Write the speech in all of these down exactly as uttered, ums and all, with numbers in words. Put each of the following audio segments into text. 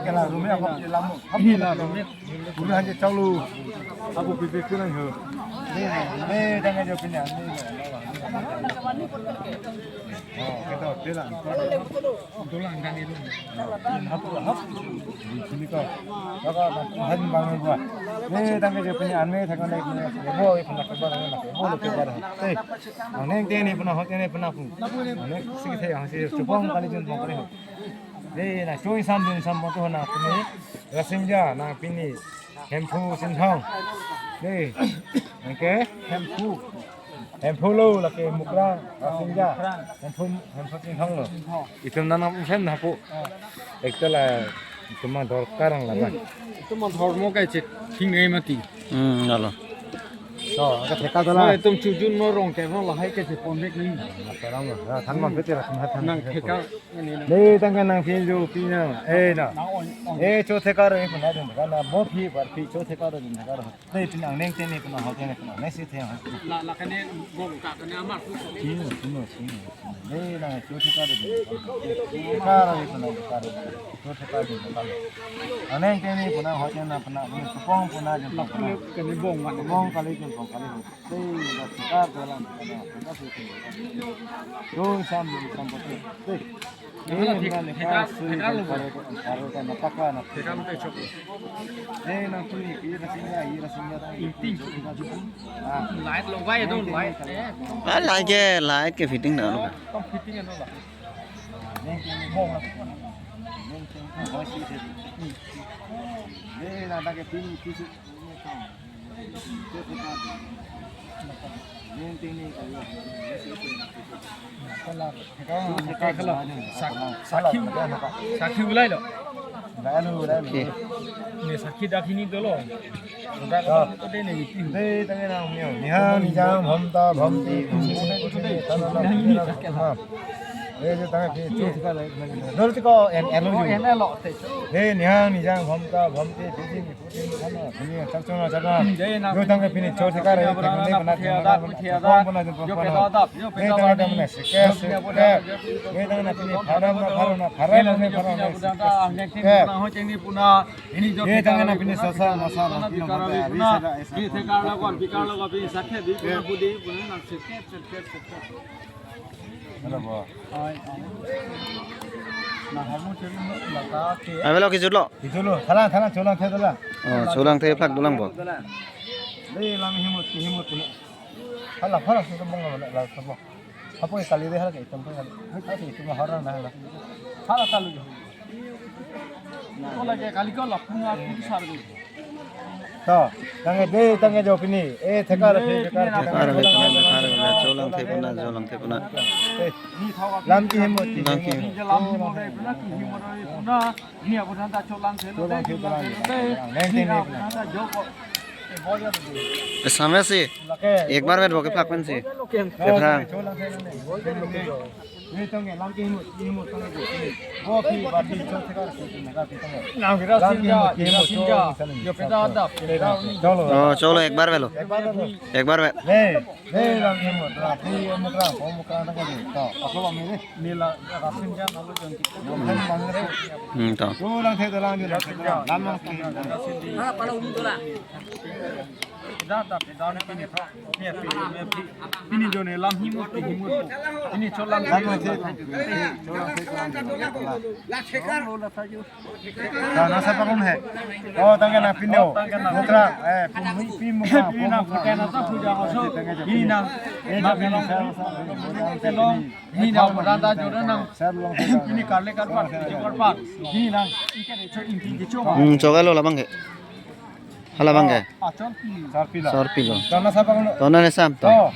Kela rumit apa lamo? Ini lah rumit. Guru hanya caklo. Aku pipi kurang ho. Ini, ini tangga jawab ini. Oh, kita bilang. Tulang dan itu. Hap, hap. Di sini kok. Kakak, han bang gua. Ini tangga jawab ini anme tangga naik ini. Bo, ini nak kebar, nak kebar, kebar. Eh, aneng teni puna, ho teni puna pu. Aneng sing the, ang si cupong kali jun pong kali ho. Eh, na cui sam dun sam moto na pini. Rasinja na pini. Hemphu Chinthong. Dei. Oke. Hemphu. Hemphu lo lake Mukrang. Rasinja. Hemphu, Hemphu Chinthong lo. Itum nanam sen hapu. Ekta la itum dorkar ang laban. Itum dormo kai chet. Hingai mati. Hmm, lalo. So, ka theka dala. Itum chujun no rong ke no lahai ke chet pon bek ni. Masalam. Than man pete la than than. Nang theka. Dei, tangga nang phi jo phi na. Eh, na. Eh, cho theka ro, eh, puna dun, na bo phi, bar phi, cho theka ro, dun theka ro. Dei, phi nang neng teni, puna ho teni, puna neng si the, ha. La, la kane, bong ka kane amar tu. Sino, sino, sino, sino. Dei, nang cho theka ro, dun theka ro. Theka ro, eh, puna theka ro. Cho theka ro, dun theka ro. Nang neng teni, puna ho teni, puna, puna, supong, puna, dun, puna. Kane bong, bong kali, dun, bong kali, dun. Dei, da theka dalam, theka, theka si theka. Dun sam, dun sam pati. Dei. Ini theka, na theka, theka lo. Karo, karo ka na taka na. Theka lo te chok. Dei, na tu ni, ira singa, ira singa ta. Inting. Ah. Light lo, why don't light? Ah, light ke, light ke fitting na lo. Kom fitting na lo. Neng, neng, bong. Neng, neng, bong si the. Dei, na ta ke pin, pin si. Sakhi, sakhi ulai lo. Ni sakhi dakhini dolo. Dei, tangga nang mio. Nihang nijang bhomta bhomti. Eh, je tangga phi. Dolo tiko en elo. En elo. Dei, nihang nijang bhomta bhomti. Yo tangga pini cho theka ro, theka ne bana, bana, bana, bana, bana. Yo peta dap, yo peta dap. Yo tangga pini pharam na pharam na pharam na pharam na. Yo tangga pini sasa masa na pini puna. Yo theka lo kon, bikar lo kon, pini sakhe di puna, budi puna, na sakhe, sakhe, sakhe. Hello, bo. Ai, ai. Na harmu chiri mo lata ke. Avelo kejut lo. Kejut lo. Thalang, thalang, cholang the dolang. Oh, cholang the phlak dolang bo. Dei, lam himut, himut pulo. Hala, hala, sudah bong la, la, la, la. Apa kali dei hala ke itum kali. Hala ke itum hala na hala. Hala kalu. Ola ke kali ko la puna putu sar go. To, tangga dei, tangga jo pini. Eh, theka ro, theka ro, theka ro, theka ro, cholang the puna, cholang the puna. Eh, lam kehimut, lam kehimut. Ni jalan ni mo re puna, kehimut re puna. Ni abu thanta cholang the lo, cholang the, cholang the. Neng, neng, neng. Samya si. Ek bar met bo kephlak pensi. Kephlak. Oh, cholo, ek bar velo. Ek bar vet. Hmm, to. Pini jone lam himut ke himut. Pini cholang. Na, na sapa kon he? Oh, tangga na pino. Mutra, eh, pin, pin mutra. Pini na pute na sa puja maso. Pini na. Eh, na pini sa, sa, sa, sa, sa, sa. Pini na pute na jora na. Pini karle karpat, pini karpat. Pini na. Inke de cho, inke de cho. Hmm, choga lo labang ke. Halabang ke? Achon pi. Sarpi lo. Sarpi lo. Tona sapa kono? Tona ne sam to. Oh.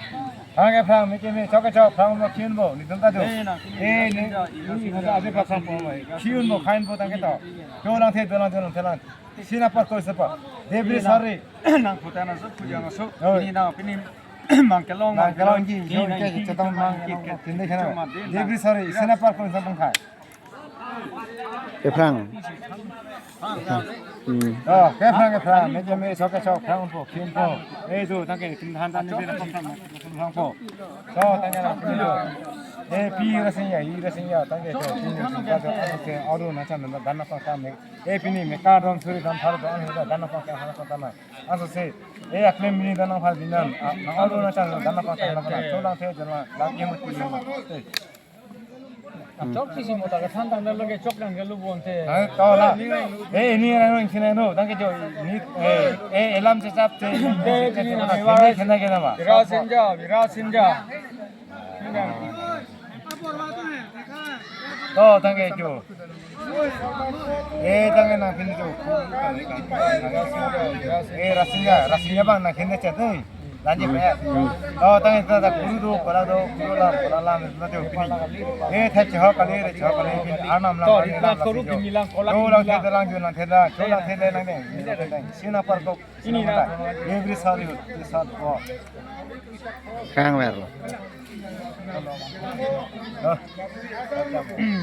Hang ke phrang, mike me, chok ke chok, phrang mo kiun bo, ni tong ta jo. Eh, na. Eh, ni, ni, ni, ni, ni, phrang po mo. Kiun bo, khain bo tang ke to. Dolang the, dolang, dolang, dolang. Sina par koi sapa. Debri sari. Nang pute na so, puja na so. Oh. Pini na, pini mang kelong, mang kelong ki, ni yo na ke, ki, chetong mang mang ki, kelong, tinde khana. Debri sari, sina par koi sapa khai. Kephrang. Hmm. Oh, ke phrang, ke phrang, me je me sok, ke sok, phrang po, phin po. Eh, jo, tangke, phin han tan ni, phin po. So, tangke na, phin po. Eh, pi ra sing ya, i ra sing ya, tangke jo, phin ni, phin ka jo, ano ke, aru na chan na, dan na pang ta me. Eh, pini me ka don suri dan thar don, dan na pang ta, dan na pang ta na. Aso se, eh, aklem mini dan na phal binan, ah, na aru na chan, dan na pang ta, dan na pang ta, so lang the, jo lang, lang ye mo, ti ye mo. Eh. Chok kisi mo ta kethan tang dalo ke chok dang ke lu bon te. Hai, to la. Eh, ini orang orang sini no, tangke jo. Ini, eh, eh, elam sesap te. Te, ini na, khenda, khenda, khenda ma. Bira Sinja, Bira Sinja. To, tangke jo. Eh, tangke nang phin jo. Eh, Rasinja, Rasinja bang nang khenda chet, eh. Lanji pe. Oh, tang ita ta kuru do, kola do, kuru lam, kola lam, na te pini. Eh, the chehok kali re, chehok kali pini. Arnam lam, to, arnam lam, kuru pini lang, kola pini lang. Do lang, theda lang, jo lang, theda, cho lang, theda lang de. Sina par ko, ini sina na. Par ko. Every sorry, this sort ko. Kang ver lo. Oh.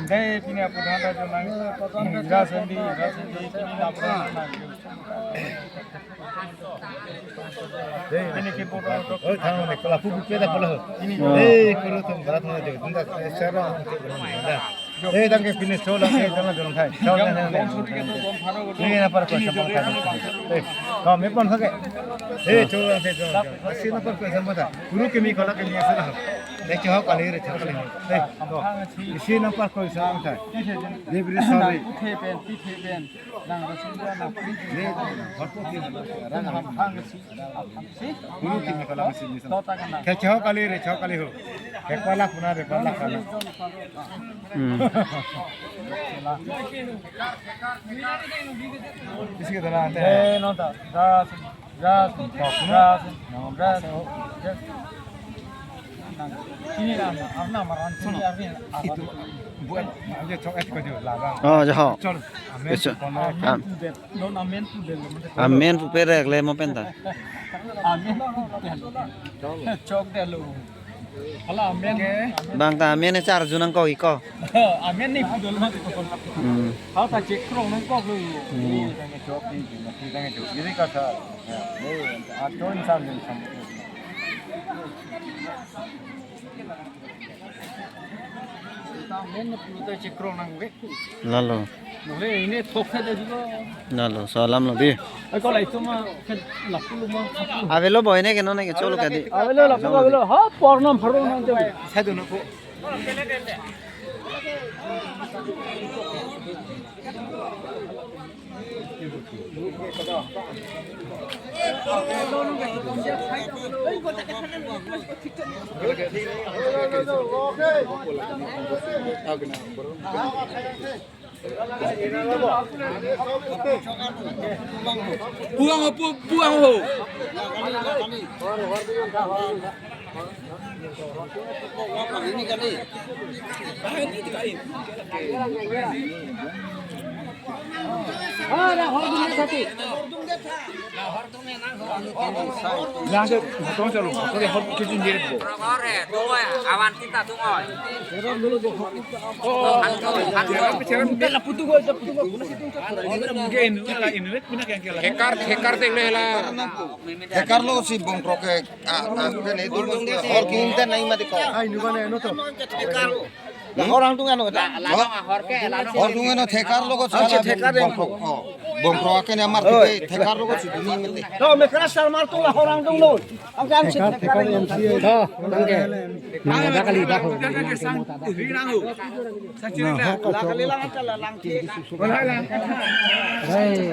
Dei, pini apu dhanda jo lang. Ira sendi, ira sendi, pini apu dhanda. Ini ke bodo. Oh, thang ne, kola pu pu peda kola ho. Ini. Eh, kuru tum berat mana jo. Tunda sera. Eh, tangke pini cho lang, eh, cho lang, cho lang, thai. Cho lang, cho lang. Ini na par ko, ini jo, sampang thai. Eh, kami pon sake. Eh, cho lang, cho lang. Asi na par ko, sampang thai. Kuru kimi kola kimi asi na. Eh, chehok kali re, chehok kali. Eh, to. Isi na par ko, sampang thai. Debri sorry. Uthe pen, tithe pen. Nang rasinja nang pini. Ni, hot ko ki, rang ham phang si, ham phang si. Kuru ki me kola si ni. To ta kana. Ke chehok kali re, chehok kali ho. Ke kola puna re, kola kana. Hmm. Isi ke dalam ante. Eh, no ta. Ras. Ras, ras, ras. Ini nama, apa nama ran? Ini arni apa? Itu buat aja cok et ko jo larang. Oh, jo. Col. Amen. Yes, sir. Kono. Am-, Don amen tu del. Amen pu perek le mo penta. Amen tu del. Chok del lo. Hala amen. Bang ta amen char junang ko iko. Amen ni pu del mo. Hmm. Hala ta chek krong nang ko lo. Hmm. Ini tangke chok ni, ini tangke chok. Ini kata. Ya, ni aton sam ni sam. Lalo. Lalo, salam lo di. Ai, ko lai tu ma, ke lapu lo ma. Avelo boy ne ke no ne ke cholo ke di. Avelo, lapu avelo. Ha, pornam pharo nang te. Sai do na ko. Puang ho, pu-, puang ho. Yang ke, tong chalo, tong hot kitchen dia bo. Awan kita tungoi. Oh, oh, oh. Thekar, thekar te le la. Thekar lo si bongkrok ke, ah, ah, ke ne dun hor king te nai mati ko. Ai, nu ba ne, no to. Thekar lo. La hor angdung ano ta? La, la hor ke, la hor. Hor angdung ano thekar lo ko. Acha, thekar de. Bongkrok, oh. Bongkrok ke ne mar. Oi. Thekar lo ko si duni mati. To, me kena sar mar tu la hor angdung lo. Ang kan si thekar, thekar M C A. To, tangke. Nang ada kali dah. Rinang ho. Sachiri na. Lang kali lang ka la lang ke. Wala lang. Hey.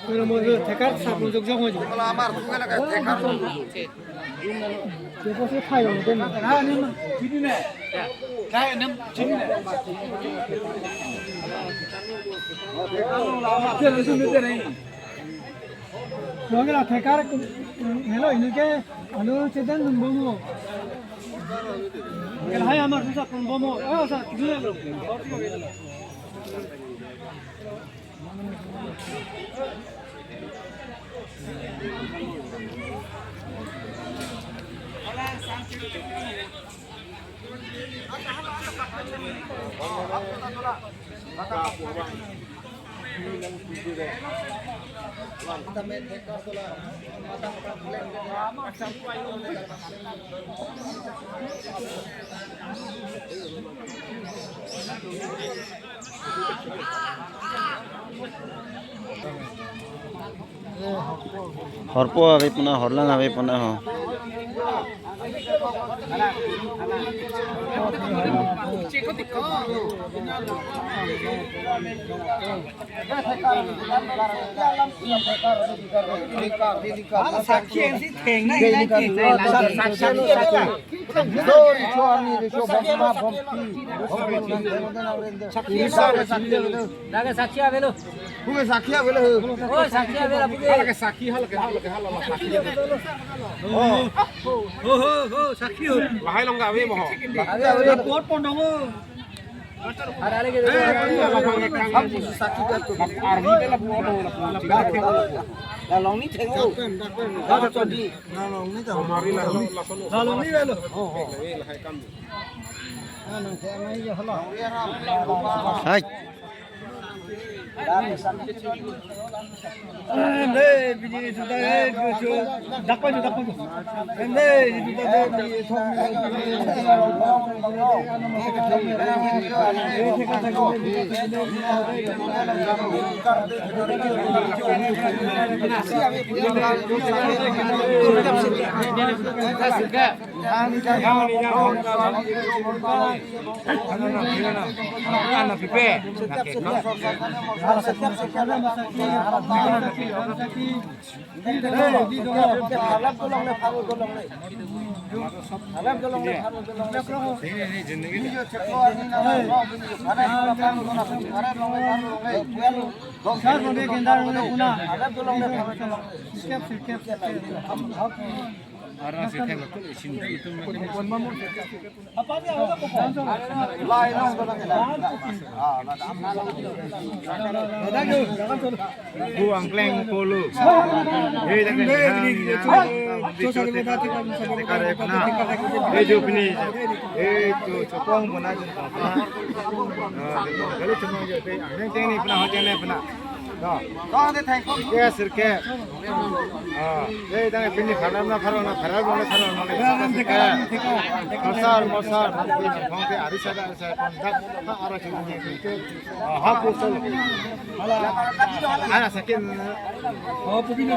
Pero mo thekar sa mo jok jok mo jok. Kalau amar bukan ka thekar. Dia pasti khai orang kan. Ah, ni mah. Sini ne. Khai nem sini ne. Dia langsung ni deh. Lo kena thekar hello ini ke anu chedan dun bomo. Kena hai amar susah pun bomo. Oh, sa dulu lo. Horpo ave puna, horlang ave puna ho. Sakhi, sakhi, sakhi. Daga sakhi avelo. Puke sakhi avelo. Oh, sakhi avelo, puke. Halake sakhi, halake, halake, halake sakhi. Oh. Ho, ho, ho, sakhi ho. Lahai long kave mo ho. Ave, ave. Pot pondong ho. Ada lagi. Eh, ada lagi. Arvi de la puo, la puo. La long ni theng ho. Dapat tadi. Lalong ni ta. Lalong ni lo. Hai. Ende, bini sudah, eh, dakpa ju, dakpa ju. Ende, ini sudah, eh, bini Bu angkleng polo. Hei, dak dak. Hei, jo pini. Hei, jo chokong bona jo. Ah, kali cuma jo. Hei, angkleng teng ni puna, ho teng ni puna. No. Kong de thang kong. Ke sir ke. Ah, hei, dak pini pharam na pharam na pharam na pharam na. Mosar, mosar. Kong ke ari sada, ari sada. Kontak. Ha, ara sini. Hapu solo. Ala, ala sakin. Oh, pupino.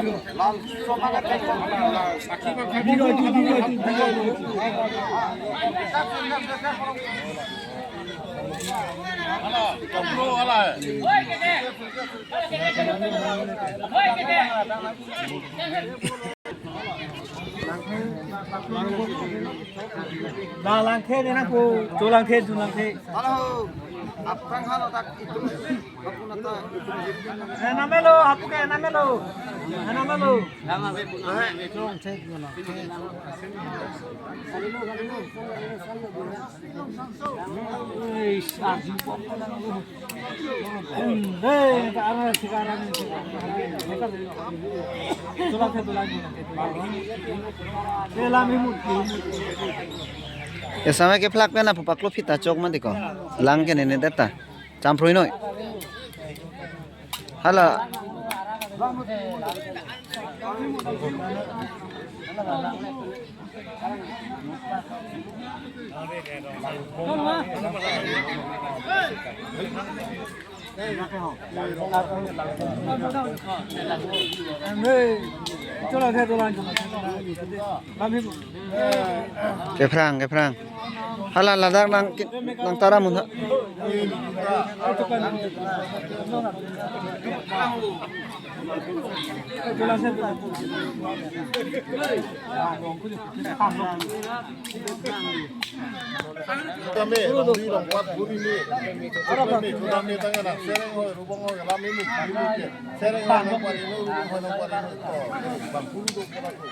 La langthe de nangpo, cho langthe, cho langthe. Halo, aphrang halo dak itum, bapu nata itum. Eh, namelo, hapu ke namelo. Eh, namelo. Esame ke phlak pen apu paklo phita chok mati ko. Lang ke nene deta. Champrui noi. Hala. Kephrang, kephrang. Hala ladak nang ki-, nang tara mun ha. Kami, longri longpat buri ni. Kami, kami tangga na. Sereng hoi, rubong hoi, lami mu, buri ni ke. Sereng hoi, nang pari no, rubong hoi, nang pari no. Oh, bang buri do pala ko.